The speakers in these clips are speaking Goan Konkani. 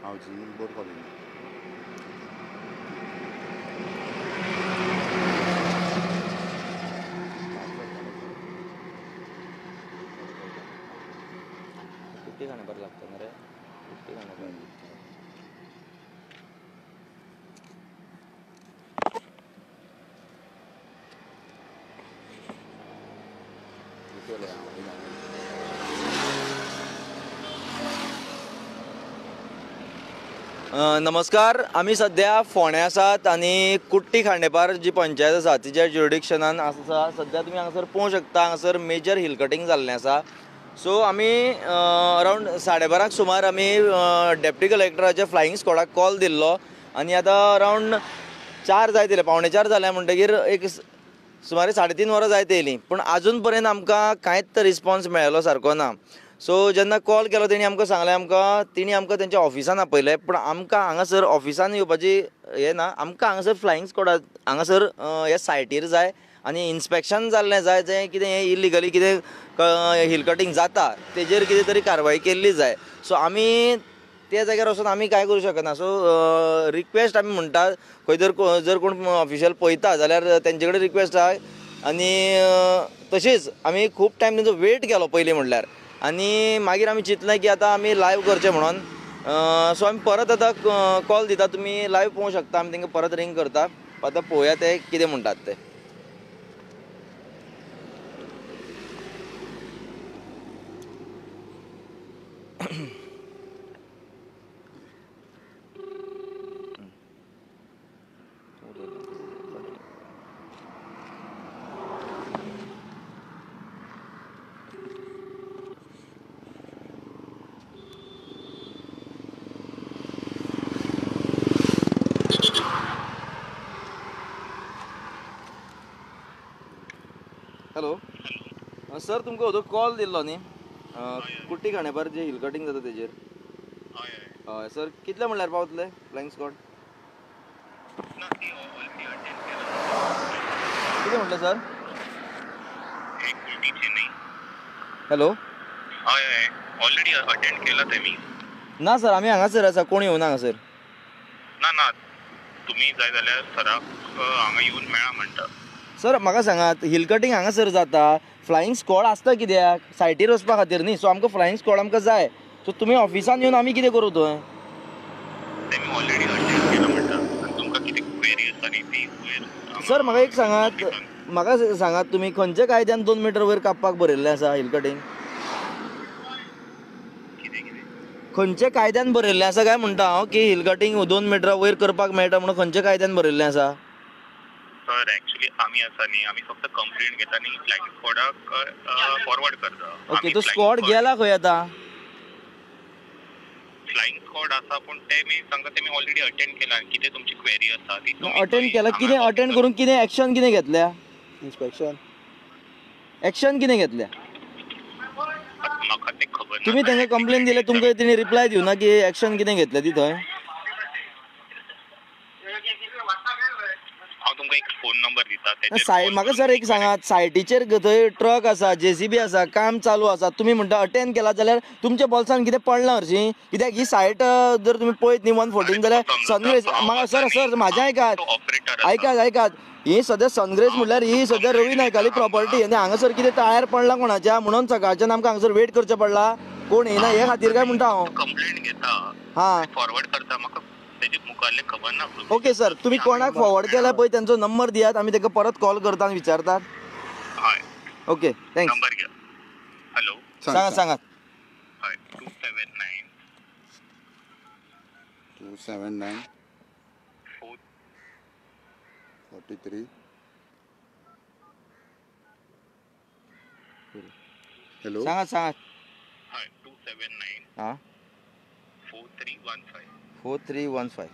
Housing board colony. कुट्टी खांडेपार लागता मरे, कुट्टी खांडेपार. नमस्कार, आमी सद्या फोंड्या आसात आनी कुट्टी खांडेपार जी पंचायत आसा तिच्या ज्युरिडिक्शनान आसा. सद्या तुमी हांगासर पळोवंक शकता, हांगासर मेजर हिल कटींग जाल्लें आसा. सो आमी अरावंड 12:30 सुमार आमी डेप्टी कलेक्टराच्या फ्लायींग स्कॉडाक कॉल दिल्लो आनी आतां अरावंड 4 जायत येयले, 3:45 जाल्या म्हणटगीर एक सुमारे 3.5 वरां जायत येयलीं, पूण आजून पर्यंत आमकां कांयच रिस्पॉन्स मेळ्ळो सारको ना. सो जेन्ना कॉल केलो तेणी आमकां सांगलें, आमकां तेणी आमकां तेंच्या ऑफिसान आपयलें, पूण आमकां हांगासर ऑफिसान येवपाची हें ना. आमकां हांगासर फ्लायींग स्कॉडाक हांगासर हे सायटीर जाय आनी इन्स्पेक्शन जाल्लें जाय, जें कितें हें इलिगली कितें हिल कटींग जाता तेजेर कितें तरी कारवाई केल्ली जाय. सो आमी त्या जाग्यार वचून आमी कांय करूं शकना. सो रिक्वेस्ट आमी म्हणटा, खंय जर कोण ऑफिशियल पळयता जाल्यार तेंचे कडेन रिक्वेस्ट आहा. आनी तशीच आमी खूब टायम तेंचो वेट केलो पयलीं म्हणल्यार, आनी मागीर आमी चिंतलें की आतां आमी लायव करचें म्हणून. सो आमी परत आतां कॉल दिता, तुमी लायव पळोवंक शकता. आमी तांकां परत रिंग करता, आतां पळोवया ते कितें म्हणटात ते. हॅलो सर, तुमकां ओदो कॉल दिल्लो न्ही कुट्टी खांडेपार जे हिल कटींग जाता तेजेर. हय सर, कितले म्हणल्यार पावतले फ्लायींग स्कॉड? कितें म्हटलें सर? हॅलो. हय हय, ऑलरेडी अटेंड केला तेमी. ना सर, आमी हांगासर आसा, कोण येवना हांगासर. ना ना, तुमी जाय जाल्यार सराक हांगा येवन मेळा म्हणटा. सर म्हाका सांगात, हिल कटींग हांगासर जाता, फ्लायींग स्कॉड आसता कित्याक? सायटीर वचपा खातीर न्ही. सो आमकां फ्लायींग स्कॉड आमकां जाय. सो तुमी ऑफिसान येवन आमी कितें करूं थंय? तेमी ऑलरेडी अटेंड केला म्हणटा. आनी तुमकां कितें क्वेरी आसा न्ही ती वयर. सर म्हाका एक सांगात, म्हाका सांगात तुमी खंयच्या कायद्यान 2 मिटर वयर कापपाक बरयल्लें आसा हिल कटींग? खंयच्या कायद्यान बरयल्लें आसा काय म्हणटा हांव की हिल कटींग 2 मिटरा वयर करपाक मेळटा म्हणून खंयच्या कायद्यान बरयल्लें आसा? सर एक्चुअली आमी आसा न्ही, आमी फक्त कंप्लेंट घेता न्ही, फ्लायींग स्कॉडाक फॉरवर्ड करता. ओके, तो स्कॉड गेला खंय आतां? फ्लायींग स्कॉड आसा, पूण ते मी सांगता तेमी ऑलरेडी अटेंड केला. कितें तुमची क्वेरी आसा ती अटेंड केला? कितें अटेंड करून कितें एक्शन कितें घेतल्या? इन्स्पेक्शन एक्शन कितें घेतल्या? म्हाका तें खबर ना. तुमी तांकां कंप्लेन दिल्या, तुमकां तेणी रिप्लाय दिवना की एक्शन कितें घेतल्या ती थंय? हांव तुमकां एक फोन नंबर दिता. म्हाका सर एक सांगात, सायटीचेर थंय ट्रक आसा, जेसीबी आसा, काम चालू आसा, तुमी म्हणटा अटेंड केला जाल्यार तुमच्या बोल्सान कितें पडलां हरशीं? कित्याक ही सायट जर तुमी पळयत न्ही 114 जाल्यार सनग्रेस. म्हाका सर सर म्हाजें आयकात, आयकात आयकात, ही सद्या सनग्रेस म्हणल्यार ही सद्या रवी नायकाली प्रॉपर्टी आनी हांगासर कितें टायर पडला कोणाच्या म्हणून सकाळच्यान आमकां हांगासर वेट करचें पडला, कोण येयना हे खातीर काय म्हणटा हांव. कंप्लेंट घेता, हां फॉरवर्ड करता, म्हाका तेजे मुखारलें खबर ना. ओके सर, तुमी कोणाक फॉरवर्ड केला पळय तेंचो नंबर दियात, आमी ताका परत कॉल करता आनी विचारतात. हय ओके, thanks. Number घ्या. हॅलो सांगात सांगात. हय, 279 279 443. हॅलो सांगात सांगात. हय, 279 हां 4315 4315.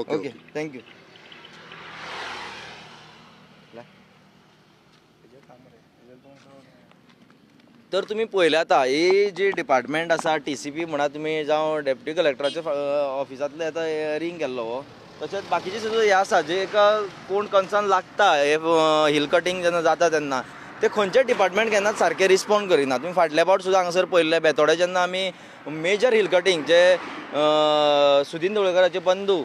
Okay okay, thank you. तर तुमी पळयलें आतां ही जी डिपार्टमेंट आसा TCP म्हणा तुमी, जावं डेप्युटी कलेक्टराच्या ऑफिसांतले आतां रिंग केल्लो हो, तशेंच बाकीचे सुद्दां हे आसा जे एका कोण कन्सर्न लागता हे हिल कटींग जेन्ना जाता तेन्ना. ते खंयचे डिपार्टमेंट केन्नाच सारकें रिस्पोंड करिना. तुमी फाटल्या फावट सुद्दां हांगासर पळयल्लें बेतोडे जेन्ना आमी मेजर हिल कटींग जे सुदीन ढवळीकाराचे बंधू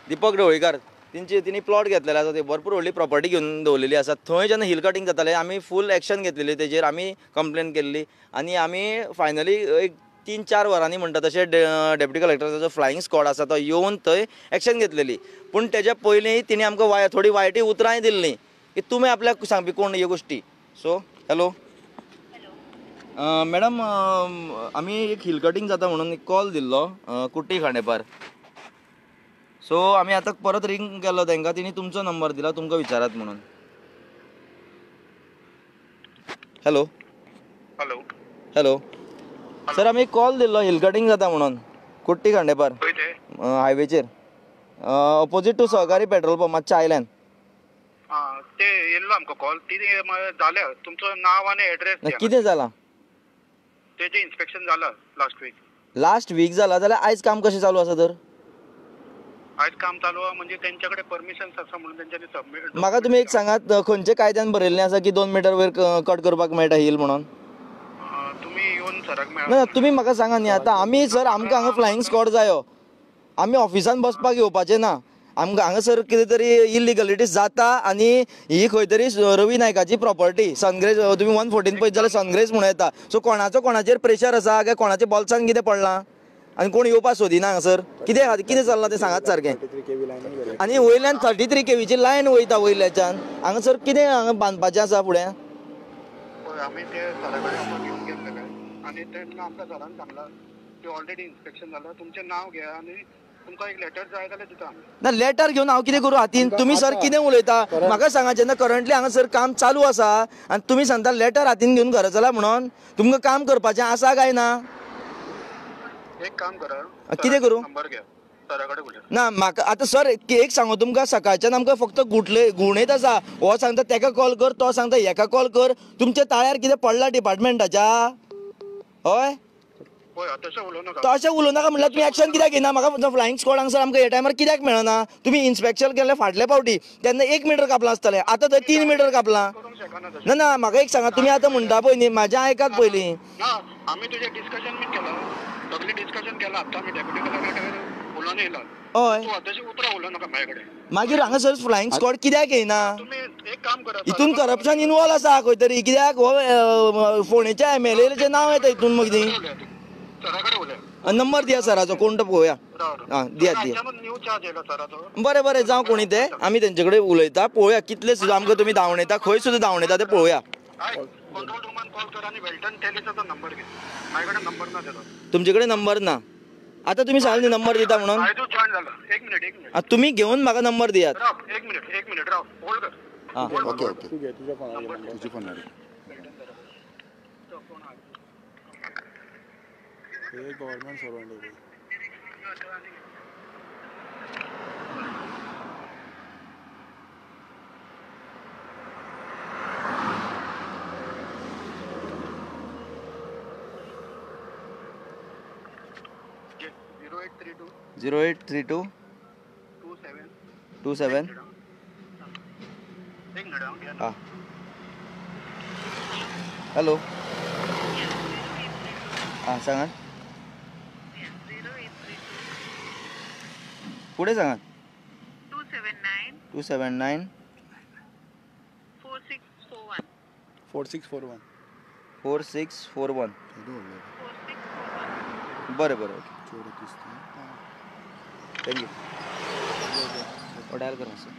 दीपक ढवळीकार तेंची तिणी प्लॉट घेतलेले आसा, ते भरपूर व्हडली प्रॉपर्टी घेवन दवरलेली आसा. थंय जेन्ना हिल कटींग जातालें आमी फूल एक्शन घेतलेली तेजेर, आमी कंप्लेन केल्ली आनी आमी फायनली एक 3-4 वरांनी म्हणटा तशें डेप्युटी कलेक्टराचो फ्लायींग स्क्वॉड आसा तो येवन थंय एक्शन घेतलेली. पूण तेज्या पयलीं तिणें आमकां थोडी वायटी उतरांय दिल्लीं की तुमी आपल्याक सांगपी कोण ह्यो गोश्टी. सो हॅलो मॅडम, आमी एक हिल कटींग जाता म्हणून एक कॉल दिल्लो कुट्टी खांडेपार. सो आमी आतां परत रिंग केलो तांकां, तिणी तुमचो नंबर दिला तुमकां विचारात म्हणून. हॅलो हॅलो हॅलो सर, आमी कॉल दिल्लो हिल कटींग जाता म्हणून कुट्टी खांडेपार हायवेचेर ऑपोजीट टू सहकारी पेट्रोल पंप मातशें आयल्यान. ते येयल्लो आमकां कॉल, कितें जालें तुमचो नांव आनी एड्रेस कितें जालां तेजें इन्स्पेक्शन जालां लास्ट वीक. लास्ट वीक जालां जाल्यार आयज काम कशें चालू आसा तर? आयज काम चालू आहा म्हणजे तेंच्या कडेन परमिशन्स आसा म्हणून तेंच्यांनी सबमीट. म्हाका तुमी एक सांगात, खंयचे कायद्यान बरयल्लें आसा की 2 मिटर वयर कट करपाक मेळटा हिल म्हणून? तुमी येवन सराक मेळा. ना तुमी म्हाका सांगा न्ही. आतां आमी सर आमकां हांगा फ्लायींग स्क्वॉड जायो, आमी ऑफिसान बसपाक येवपाचें ना. आमकां हांगासर कितें तरी इलिगलिटीज जाता आनी ही खंय तरी रवी नायकाची प्रॉपर्टी सनग्रेस, तुमी 114 पळयत जाल्यार सनग्रेस म्हणून येता. सो कोणाचो कोणाचेर प्रेशर आसा काय कोणाच्या बोल्सान कितें पडलां आनी कोण येवपाक सोदिना हांगासर? कितें कितें चल्लां तें सांगात सारकें. आनी वयल्यान 33 केवीची लायन वयता वयल्याच्यान हांगासर कितें हांगा बांदपाचें आसा फुडें? आमी ते सरा कडेन घेवन गेल्ले आनी तेन्ना आमकां सरान सांगलां की ऑलरेडी इन्स्पेक्शन जालां, तुमचें नांव घेया आनी तुमकां एक लेटर जाय जाल्यार दिता आमी. ना लेटर घेवन हांव कितें करूं हातीन? तुमी सर कितें उलयता म्हाका सांगा, जेन्ना करंटली हांगासर काम चालू आसा आनी तुमी सांगता लेटर हातीन घेवन घरा चला म्हणून, तुमकां काम करपाचें आसा काय ना? एक काम करा, कितें करूं? नंबर घे, सरा कडेन उलय. ना म्हाका आतां सर एक सांगू तुमकां, सकाळच्यान आमकां फक्त गुटले घुंवणेत आसा. हो सांगता तेका कॉल कर, तो सांगता हेका कॉल कर. तुमच्या ताळ्यार कितें पडलां डिपार्टमेंटाच्या? हय तशें उलोवं नाका म्हणल्यार तुमी एक्शन कित्याक घेना? म्हाका फ्लायींग स्क्वॉड हांगासर आमकां ह्या टायमार कित्याक मेळना? तुमी इन्स्पेक्शन केल्लें फाटले फावटी तेन्ना 1 मिटर कापलां आसतलें, आतां थंय 3 मिटर कापलां. ना ना म्हाका एक सांगा, तुमी आतां म्हणटा पळय न्ही, म्हाजें आयकात पयलीं. आमी तुजें डिस्कशन बीन केलां, सगळें डिस्कशन केलां. आतां आमी डेप्युटी कलेक्टर उलोवन येयला. हय मागीर हांगासर फ्लायींग स्क्वॉड कित्याक येयना? हितून करप्शन इनवॉल्व आसा खंय तरी. कित्याक हो फोंडेच्या एमएलएचें नांव येता हितून. मागीर नंबर दिया सराचो, कोण तो पळोवया. आं दियात दिया. बरें बरें, जावं कोणी ते, आमी तेंचे कडेन उलयता पळोवया कितले सुद्दां आमकां तुमी धांवणयता, खंय सुद्दां धांवणयता ते पळोवया. तुमचे कडेन नंबर ना? आतां तुमी सांगले न्ही नंबर दिता म्हणून, तुमी घेवन म्हाका नंबर दियात. आं ओके ओके, government servant आहे. Zero eight three two two seven हां हॅलो हां सांगात फुडें सांगात. 279 279 4641 4641 4641. बरें बरें, ओके, thank you. Dial कर मातसो.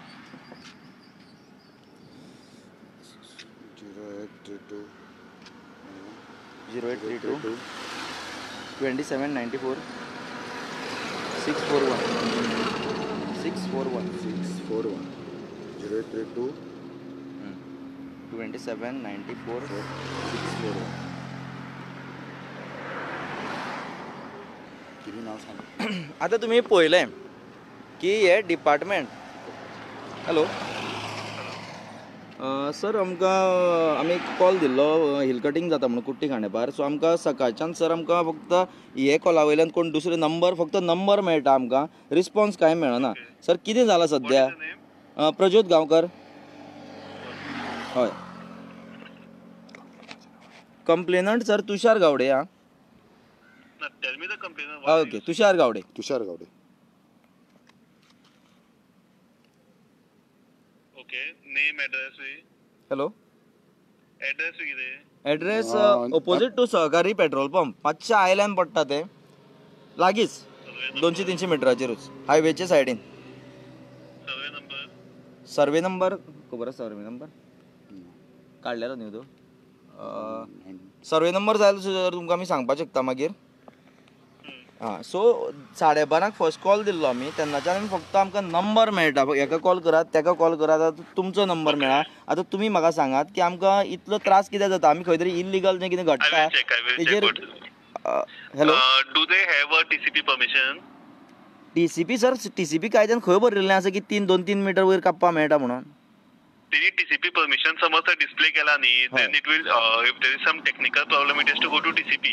0832 0832 27 94 641 641 641 0832 27 94 641. कितें नांव सांग. आतां तुमी पळयलें की हे डिपार्टमेंट. हॅलो सर, आमकां आमी कॉल दिल्लो हिल कटींग जाता म्हणून कुट्टी खांडेपार. सो आमकां सकाळच्यान सर आमकां फक्त हे कॉला वयल्यान कोण दुसरे नंबर, फक्त नंबर मेळटा आमकां, रिस्पॉन्स कांय मेळना. सर कितें जालां सद्या? प्रज्योत गांवकर. हय. Complainant sir Tushar Gawade. Ah, tell me the complainant. Okay, Tushar Gawade. Tushar Gawade. Okay, name, address. Hello, address कितें? Address opposite to Sahakari petrol pump, मातशें आयल्यान पडटा तें, लागींच 200-300 मिटराचेरूच, हायवेचे सायडीन. Survey number? सर्वे नंबर खबर आसा? सर्वे नंबर काडलेलो न्हू तो? सर्वे नंबर जाय जाल्यार तुमकां आमी सांगपाक शकता मागीर. आं, सो 12:30 फर्स्ट कॉल दिल्लो आमी, तेन्नाच्यान आमी फक्त आमकां नंबर मेळटा, हेका कॉल करात तेका कॉल करात, आतां तुमचो नंबर मेळ्ळा. आतां तुमी म्हाका सांगात की आमकां इतलो त्रास कित्याक जाता, आमी खंय तरी इल्लिगल जें कितें घडटा तेजेर. Hello, do they have a TCP permission? TCP sir, TCP कायद्यान खंय बरयल्लें आसा की 2-3 मिटर वयर कापपाक मेळटा म्हणून? तेणी टीसीपी परमिशन समज डिस्प्ले केला न्ही, then it will, if there is some technical problem it has to go to TCP.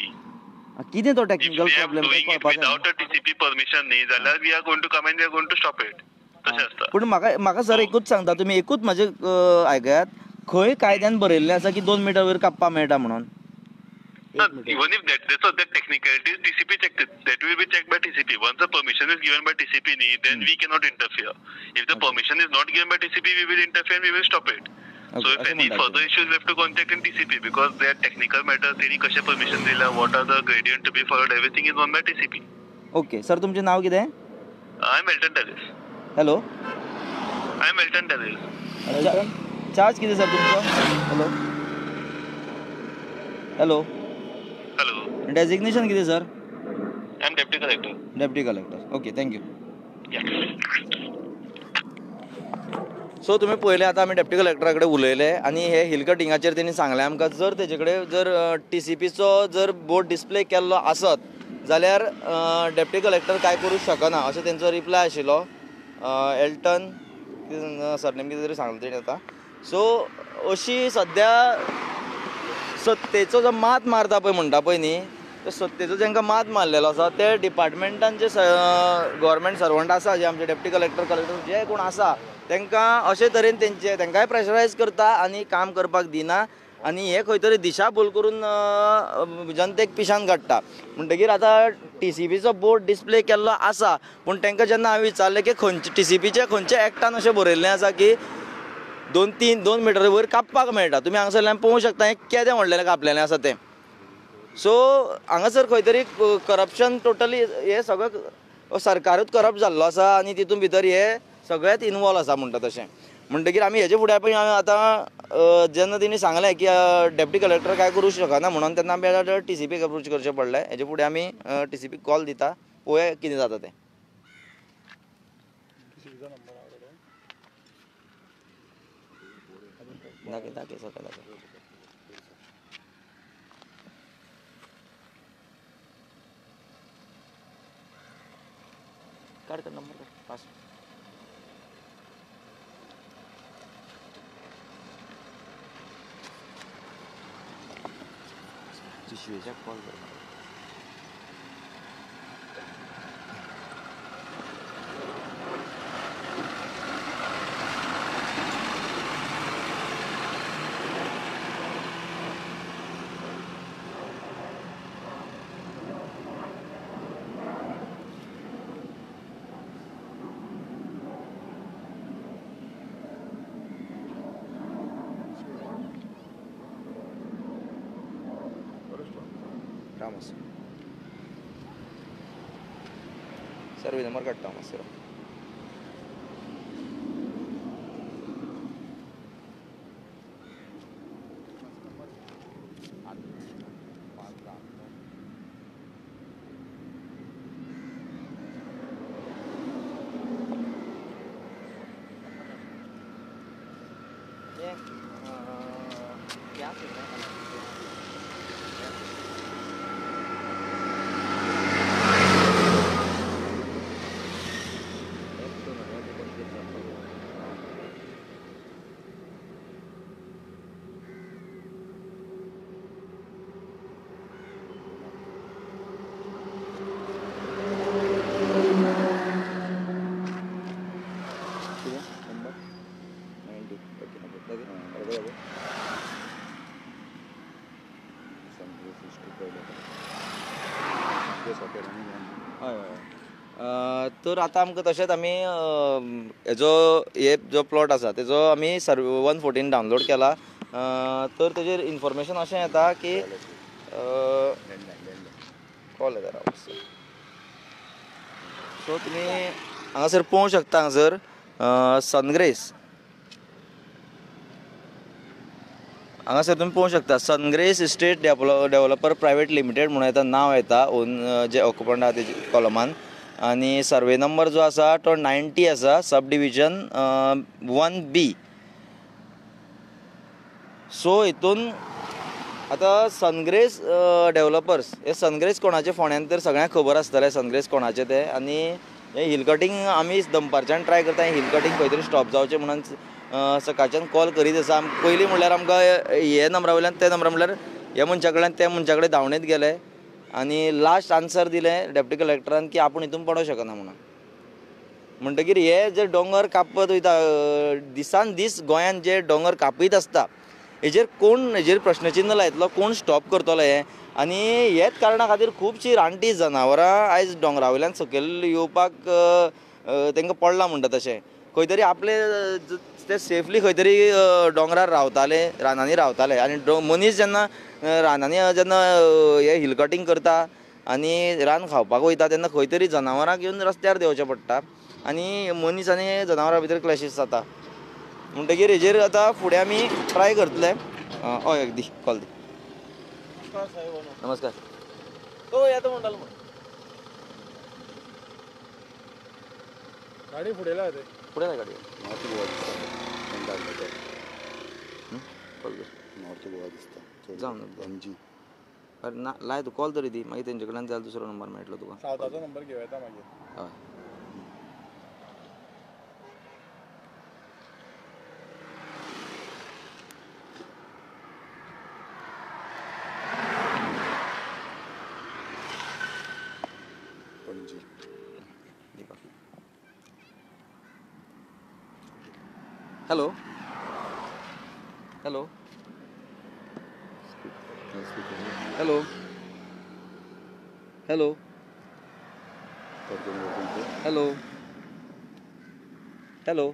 कितें तो technical problem? Without a TCP permission न्ही जाल्यार we are going to come and we are going to stop it. तशें आसता. पूण म्हाका म्हाका सर एकूच सांगता, तुमी एकूच म्हाजें आयकयात, खंय कायद्यान बरयल्लें आसा की 2 मिटर वयर कापपाक मेळटा म्हणून? Even if that, so that technicality is TCP checked, that will be checked by TCP. Once the permission is given by TCP, then we cannot interfere. If the permission is not given by TCP, we will interfere and we will stop it. Okay, so if any further issues, we have to contact in TCP because they are technical matters. तेणी कशें permission दिला, what are the gradient to be followed, everything is known by TCP. Okay, sir, तुमचें नाव कितें? I am Elton Teles. Hello, I am Elton Teles. Charge कितें सर तुमचो? Hello, hello, hello. Designation कितें sir? I am deputy collector. Deputy collector, okay, thank you. So तुमी पळयलें, आतां आमी डेप्टी कलेक्टरा कडेन उलयले आनी हे हिल कटिंगाचेर तेणी सांगलें आमकां, जर तेजे कडेन जर टीसीपीचो जर बोर्ड डिस्प्ले केल्लो आसत जाल्यार डेप्टी कलेक्टर कांय करूंक शकना अशें तेंचो रिप्लाय आशिल्लो. एल्टन सरनेम कितें तरी सांगलें तेणी आतां. सो अशी सद्या सत्तेचो जो मात मारता पळय म्हणटा पळय न्ही, तो सत्तेचो जांकां मात मारलेलो आसा ते डिपार्टमेंटान जे गव्हर्मेंट सर्वंट आसा, जे आमचे डेप्टी कलेक्टर कलेक्टर जे कोण आसा तांकां अशे तरेन तेंचे तांकांय प्रेशरायज करता आनी काम करपाक दिना, आनी हे खंय तरी दिशाभूल करून जनतेक पिशान काडटा. म्हणटकीर आतां टीसीपीचो बोर्ड डिस्प्ले केल्लो आसा, पूण तांकां जेन्ना हांवें विचारलें की खंयचे टीसीपीचे खंयच्या एक्टान अशें बरयल्लें आसा की 2-3 मिटर वयर कापपाक मेळटा, तुमी हांगासरल्यान पळोवंक शकता हें केदें व्हडलें कापलेलें आसा तें. सो हांगासर खंय तरी करप्शन टोटली हें सगळें सरकारूच करप्ट जाल्लो आसा आनी तितून भितर हे सगळेच इनवॉल्व आसा म्हणटा तशें. म्हणटकीर आमी हेजे फुडें पळय आतां जेन्ना तेणी सांगलें की डेप्टी कलेक्टर कांय करूंक शकना म्हणून, तेन्ना आमी आतां टीसीपीक अप्रोच करचें पडलें. हेजे फुडें आमी टीसीपीक कॉल दिता, पळोवया कितें जाता तें. दाखय दाखय सगळें दाखय. काड काड नंबर काड फास्ट. विश्वेशाक कॉल कर. सर्वे नंबर काडटा हांव मातसो. हय हय. तर आतां आमकां तशेंच आमी हेजो हे जो प्लॉट आसा तेजो आमी सर्वे 114 डावनलोड केला. तर तेजेर इन्फॉर्मेशन अशें येता की कॉल येता. सो तुमी हांगासर पळोवंक शकता, हांगासर सनग्रेस, हांगासर तुमी पळोवंक शकता Sungrace estate developer private limited म्हणून येता, नांव येता ओन जे ऑक्युपंट आहा तेजे कॉलमान. आनी सर्वे नंबर जो आसा तो 90 आसा, सब डिविजन 1B. सो हितून आतां सनग्रेस डेवलपर्स, हे सनग्रेस कोणाचे फोंड्यान तर सगळ्यांक खबर आसतलें सनग्रेस कोणाचे ते. आनी हे हिल कटींग आमी दनपारच्यान ट्राय करता, हिल कटींग खंय तरी स्टॉप जावचें म्हणून सकाळच्यान कॉल करीत आसा. पयलीं म्हणल्यार आमकां हे नंबरा वयल्यान ते नंबरा म्हणल्यार ह्या मनशा कडल्यान त्या मनशा कडेन धांवणीत गेले आनी लास्ट आन्सर दिलें डेप्युटी कलेक्टरान की आपूण हितून पडोंक शकना म्हणून. म्हणटकीर हे जे दोंगर कापत वयता दिसान दीस गोंयांत जे दोंगर कापीत आसता हेजेर कोण, हेजेर प्रश्नचिन्ह लायतलो, कोण स्टॉप करतलो हें. आनी हेच कारणा खातीर खुबशीं रानटी जनावरां आयज दोंगरा वयल्यान सकयल येवपाक तांकां पडलां म्हणटा तशें. खंय तरी आपले ते सेफली खंय तरी दोंगरार रावताले, रानांनी रावताले. आनी मनीस जेन्ना रानांनी जेन्ना हे हिल कटींग करता आनी रान खावपाक वयता तेन्ना खंय तरी जनावरांक येवन रस्त्यार देंवचें पडटा आनी मनीस आनी जनावरां भितर क्लॅशीस जाता. म्हणटकीर हेजेर आतां फुडें आमी ट्राय करतले. हय दी कॉल दी. नमस्कार. तो येता म्हणटालो म्हण गाडी फुडें लाय, फुडें लाय गाडी. नॉर्थ गोवा दिसता, नॉर्थ गोवा दिसता. जावं एमजी. अरे ना लाय तूं कॉल तरी दी, मागीर तेंचे कडल्यान जाल्यार दुसरो नंबर मेळटलो तुका. सावथाचो नंबर घेवं येता मागीर. हय. Panaji. Hello hello hello hello hello hello.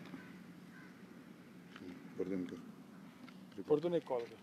परतून एक कॉल कर.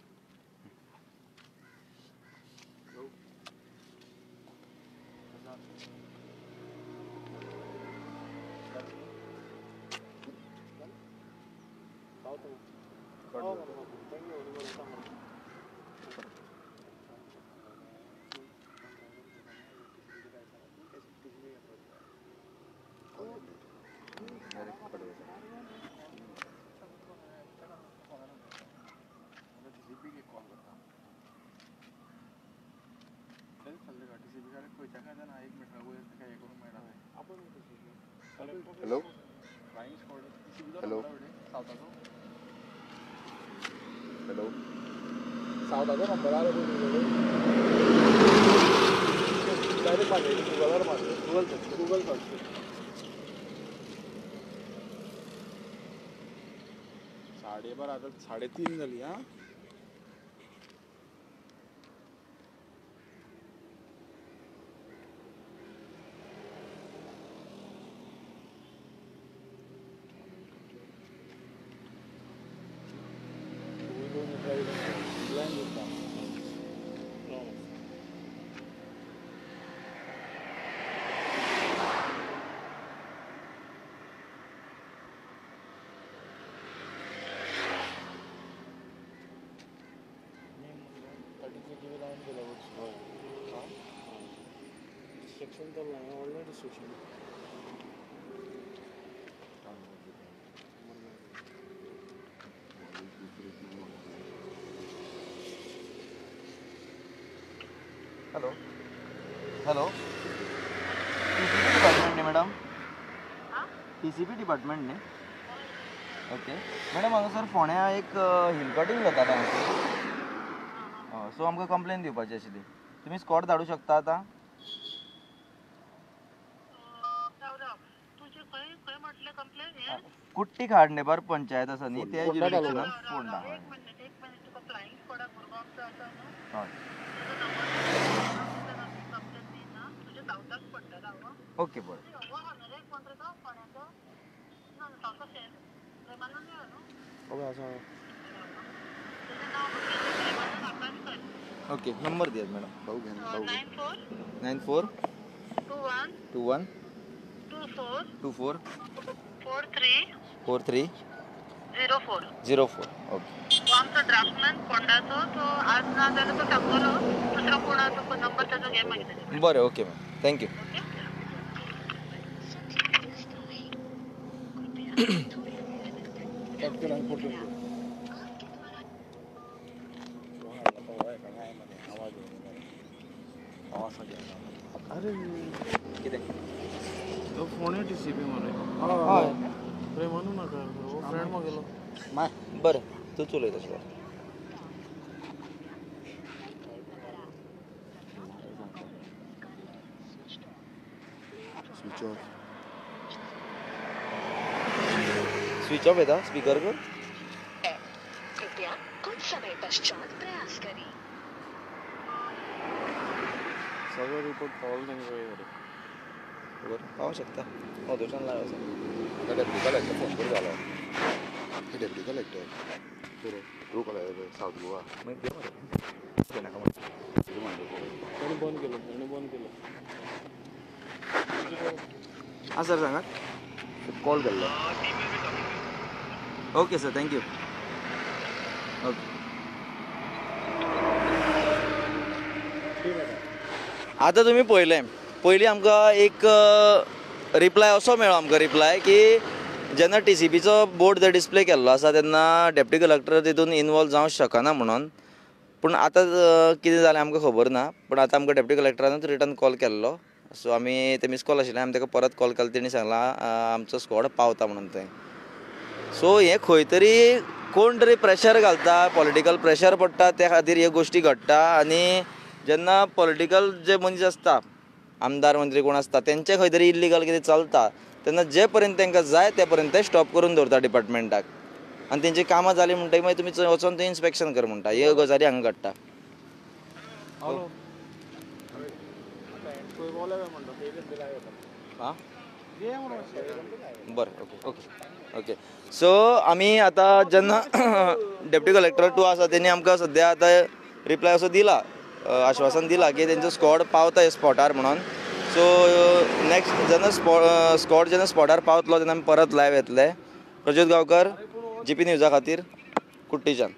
Hello hello hello. सावथाचो नंबर आसा पळय तुजे कडेन, डायरेक्ट मार गुगलार मार, गुगल सर्च कर. 12:30 आतां 3:30 जाली. आं हॅलो हॅलो. TCP department न्ही मॅडम? TCP department न्ही? ओके मॅडम, हांगासर फोंड्या एक हिल कटींग जातालें हांगासर. सो आमकां कंप्लेन दिवपाची आशिल्ली. तुमी स्कॉट धाडूं शकता आतां? कुट्टी खांडेपार पंचायत आसा न्ही त्या ज्युरिडिक्शनान फोंडा. हय. ओके बरें. ओके नंबर दियात मॅडम. 94 21 24 43 43 04 04. ओके. आमचो ड्राफ्टमॅन फोंडाचो तो आज ना जाल्यार तो सांगतलो, दुसरो कोण आसा तो नंबर ताजो घे मागीर. बरें ओके मॅम, thank you. अरे कितें तो फोणे टीसीपी मरे. हय प्रेमानू नाका फ्रेंड मागेलो. बरें तूंच उलय तशें. Switch off. स्विच ऑफ येता स्पीकर कर. कृपया कुछ समय पश्चात प्रयास करें. सगळे रिपोर्ट पावल तांकां रे. बरं पावूंक शकता. मधुच्यान लायव आसा. आतां डेप्युटी कलेक्टर फोन करून जालो. Deputy collector true collector south Goa. ताणें बंद केलो, ताणें बंद केलो. हां सर सांगात. कॉल केल्लो. Okay sir, thank you. Okay आतां तुमी पळयलें, पयलीं आमकां एक रिप्लाय असो मेळ्ळो आमकां रिप्लाय की जेन्ना टीसीपीचो बोर्ड जर डिस्प्ले केल्लो आसा तेन्ना डेप्युटी कलेक्टर तितून इनवॉल्व जावंक शकना म्हणून. पूण आतां कितें जालें आमकां खबर ना, पूण आतां आमकां डेप्युटी कलेक्टरानूच रिटर्न कॉल केल्लो. सो आमी ते मिस कॉल आशिल्ले, आमी ताका परत कॉल केलो, तेणी सांगलां आमचो स्कॉड पावता म्हणून थंय. सो हें खंय तरी कोण तरी प्रेशर घालता, पॉलिटिकल प्रेशर पडटा, त्या खातीर ह्यो गोश्टी घडटा. आनी जेन्ना पॉलिटिकल जे मनीस आसता, आमदार मंत्री कोण आसता, तेंचे खंय तरी इल्लीगल कितें चलता तेन्ना जे पर्यंत तांकां जाय ते पर्यंत ते स्टॉप करून दवरता डिपार्टमेंटाक, आनी तेंची कामां जालीं म्हणटकीर मागीर तुमी वचोन थंय इन्स्पेक्शन कर म्हणटा. ह्यो गजाली हांगा घडटा. आं बरें ओके ओके ओके. सो आमी आतां जेन्ना डेप्युटी कलेक्टर टू आसा तेणी आमकां सद्या आतां रिप्लाय असो दिला, आश्वासन दिलां की तेंचो स्कॉड पावता स्पॉटार म्हणून. सो नेक्स्ट जेन्ना स्कॉड जेन्ना स्पॉटार पावतलो तेन्ना आमी परत लायव येतले. प्रज्योत गांवकर, जीपी न्यूजा खातीर, कुट्टीच्यान.